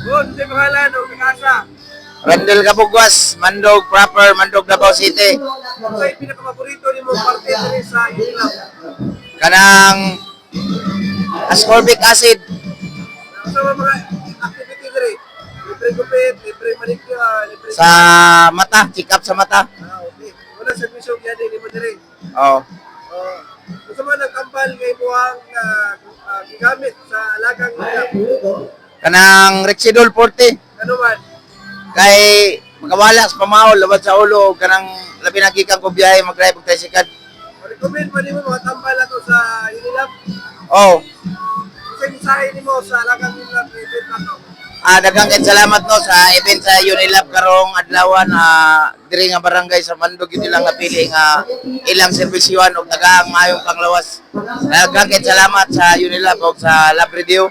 Good, sa pangalan o kagasa. Randel Kabugwas, Mandog proper, Mandog, Davao City. Sa pinakapaborito nimo parte diri sa Unilab? Kanang ascorbic acid. Sa mga activity diri? Libre gupit, libre manicure, libre Sa mata, check up sa mata. Ah, okay. Wala serbisyo gyud nimo diri. Oh. Oh. Unsa man ang tambal nga imuhang gigamit sa alagang Unilab? Kanang Rexidol 40. Ano man? Kay makawala sa pamahol, labad sa ulo, kanang labi na gikan ko biyahe mag-drive og tricycle. Recommend man nimo mga tambal ato sa Unilab? Oh. Unsa mensahe nimo sa alagang Unilab nga event nato? Daghang kay salamat no sa event sa Unilab karong adlaw na diri nga barangay sa Mandog yun ilang napili nga ilang serbisyuan og tagaang maayong panglawas. Daghang kay salamat sa Unilab og sa Lab Radio.